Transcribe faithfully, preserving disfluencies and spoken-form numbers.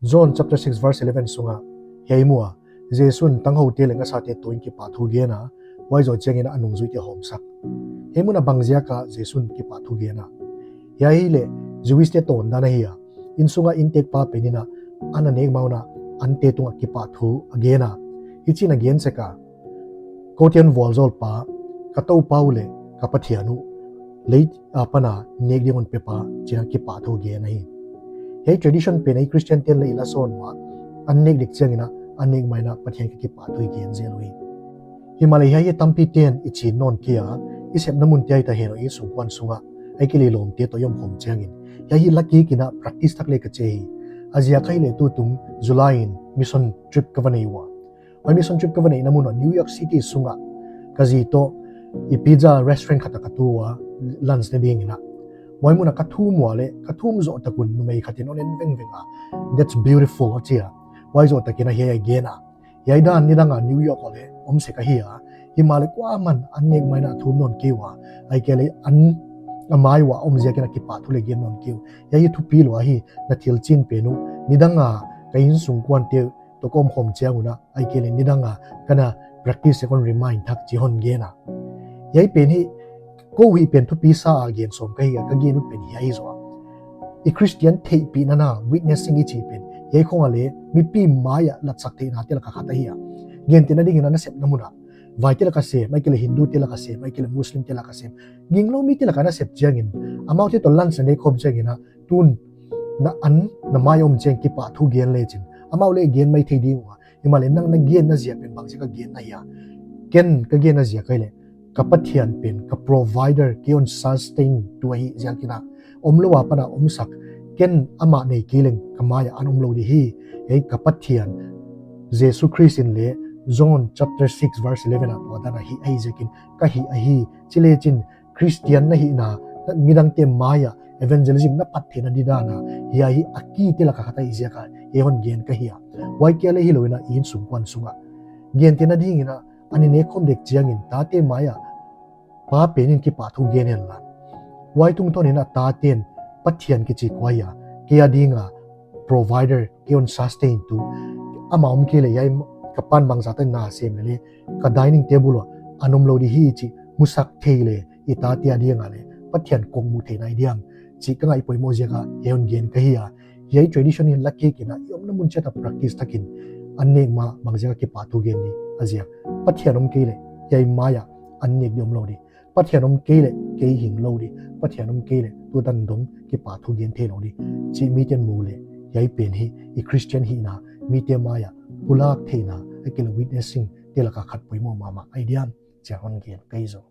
John chapter six verse eleven sunga hiai mu a, Jesu'n tanghoute leh ngasate tawh in kipahthu gen a, huai zoh chiangin a nungzuite hawmsak. Hiai mun a bangziak a Jesu'n kipahthu gen a? Hiai leh Jewish te tawndan ahi a, innsung a inntekpa pen in a, an a nek ma un a, ante tungah kipahthu a gen a. Hichi'n a gen sek a, Kote'n vualzawlpa, ka Toupa uh leh ka Pathian uh, lei apan a nek ding hon pepa, chi'n a kipahthu gen ahi. Hiai tradition pen ei Christian te'n leh i la sawn ua, an nek dek chiangin a, an nek ma in a Pathian kipahthu i gen zel uhi. Himahleh hiai hi tampi te'n i chin nawn kei a, i sepna mun te ahi ta hen aw, i sungkuan sung a, ahihkeileh lawmte tawh i om khawm chiangin, hiai hi la kik in a practice thak leh ka chi hi. A ziak ahihleh tutung July in mission trip ka va nei ua. Huai mission trip ka va neihna mun a New York City sung a ka zi tawh i pizza restaurant khat a ka tu ua, lunch ne ding in a. Huai mun a ka thum ua leh, ka thum zoh tak un numei khat in hon en vengveng a, "That's beautiful," a chi a. Huai zoh tak in a hiai a gen a, "Hiai dan nidang a New York ah leh om sek ahi a, himahleh kuaman an nek ma in a thum nawn kei ua, ahihkeileh an a mai ua om ziakin a kipahthu leh gen nawn kei uh. Hiai hi thupi lua hi, na thil chin pen uh, nidang a ka innsungkuante tawh ka om khawm chiang un a, ahihkeileh nidang a ka na practice sek un remind thak," chi'n hon gen a. Hiai pen hi, kou hih pen thupi sa a gen sawm ka hi a, ka gen ut pen hiai hi zaw a. I Christian theihpihna na, witnessing i chih pen, hiai khong a leh mipi mai a latsak theihna te lak a khat ahi a. Gentehna ding in a, na sepna mun a, Vai te lak a sem, ahihkeileh Hindu te lak a sem, ahihkeileh Muslim te lak a sem, ginglou mi te lak a na sep chiangin, amaute tawh lunch na nei khawm chiangin a, tun na an, na mai om chiang kipahthu gen lechin, amau leh gen mai thei ding ua. Himahleh nang na genna ziak pen bangziak a genna hia? Ken ka genna ziak ahihleh, ka Pathian pen ka provider, kei hon sustain tu ahi ziakin a, omlou apan a omsak, ken amah nei kei leng ka mai a an omlou di hi. Hiai ka Pathian, Jesu Khrist in leh John chapter six verse eleven a tua dan a hih ahi ziakin ka hih ahi, chi lechin Christian na hihna, midangte mai a evangelism na pat theihna didan a, hiai hi a key te lak a khat ahi ziak a hiai hon gen ka hi a. Huai kia leh hilou in a, i innsungkuan sung a, gentehna ding in a, an i nek khawm dek chiangin tate mai a pa pen in kipahthu gen hen la, huai tungtawn in a tate'n Pathian kichi kuai a, kei a ding a provider, kei hon sustain tu, amah om kei leh hiai ka pa'n bangzah tak na sem leh leh, ka dining table ah an omlou di hi chih musak thei leh, i tate a ding a leh Pathian kong mu thei nai diam, chih ka ngaih poimoh ziak a hiai hon gen ka hi a. Hiai tradition in la kik in a, i omna mun chiat a practice thak in, an nek ma bangziak a kipahthu gen di? A ziak, Pathian om kei leh hiai mai a an nek di omlou di, Pathian om kei leh kei hing lou di, Pathian om kei leh tutan dong kipahthu gen theilou di, chih mite'n mu leh, hiai pen hi i Christian hihna, mite mai a pulak theihna, ahihkeileh witnessing te lak a khat poimoh mahmah ahi diam, chi'n hon gen ka hi zaw.